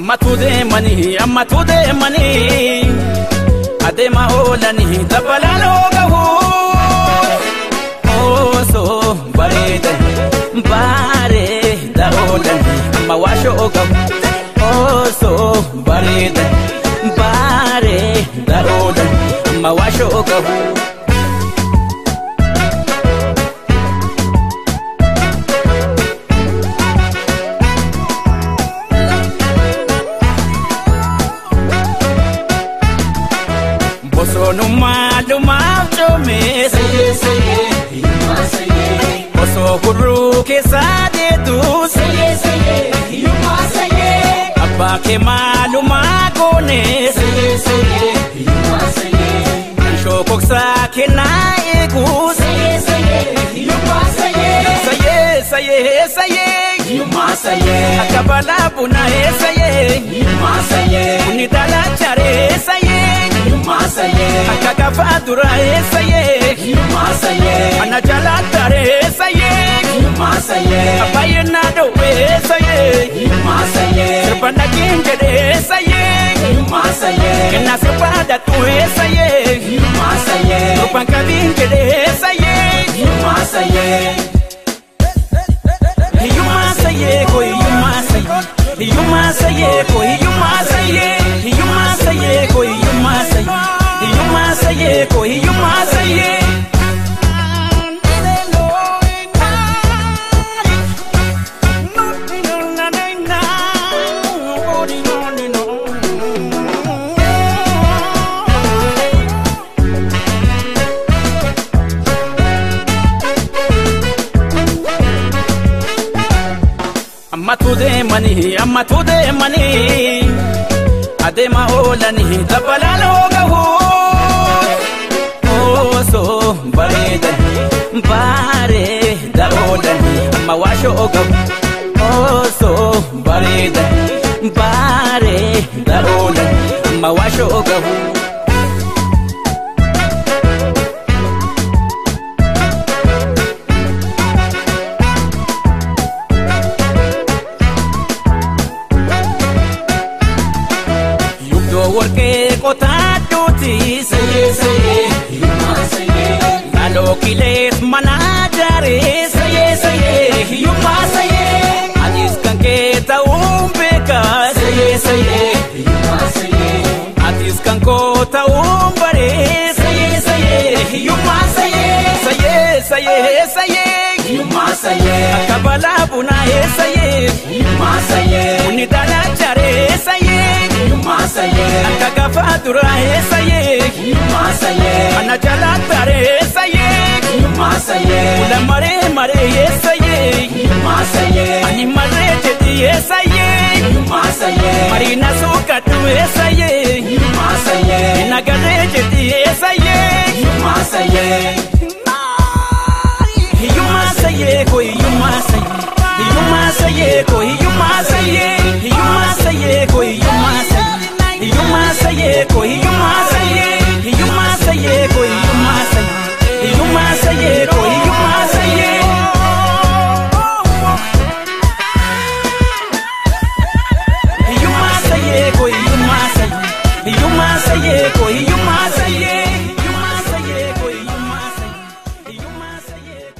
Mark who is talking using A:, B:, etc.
A: Ammatu deemanii adeema oolanii dabbalaan hoogahu osoo bareedan bareeda oolan amma waashoo gahu osoo bareedan bareeda oolan amma waashoo gahu. Bosonummaa lumaaf coomee osoo hurruu keessaa deetu abbaa kee maalumaa goonee shookoksaa kennaa eegu akka balaa bunaa bunni dalachaaree akka gaafa duraa ana jalaa taree abbaay'ee na dhoowwee sirba dhagiin jedhee kennaa sirba dattuu durbaan qabiin jedhee hiyyummaa sayyee koo hiyyummaa sayyee hiyyummaa sayyee koo hiyyummaa sayyee hiyyummaa sayyee koo hiyyummaa sayyee hiyyummaa sayyee koo hiyyummaa sayyee. Ammatu deemanii adeema oolanii dabbalaan hoogahu osoo bareedan bareeda oolanii amma waashoo gahu osoo bareedan bareeda oolan amma waashoo gahu. Warqee qotaadhuuti laaloo kilees mana jaaree hiyyummaa anis kan kee ta'uun beeka atis kan koo ta'uun baree hiyyummaa akka balaa bunaa bunni dalachaaree akka gaafa duraa ana jalaa taree kula maree maree ani maree jedhi mariina suuqadhu nagaree jedhi hiyyummaa sayyee koo hiyyummaa sayyee hiyyummaa sayyee koo hiyyummaa sayyee hiyyummaa sayyee koo hiyyummaa sayyee hiyyummaa sayyee koo hiyyummaa sayyee hiyyummaa sayyee koo hiyyummaa sayyee hiyyummaa sayyee koo hiyyummaa sayyee. Hiyyummaa sayyee koo hiyyummaa sayyee hiyyummaa sayyee koo hiyyummaa sayyee hiyyummaa sayyee koo hiyyummaa sayyee hiyyummaa sayyee.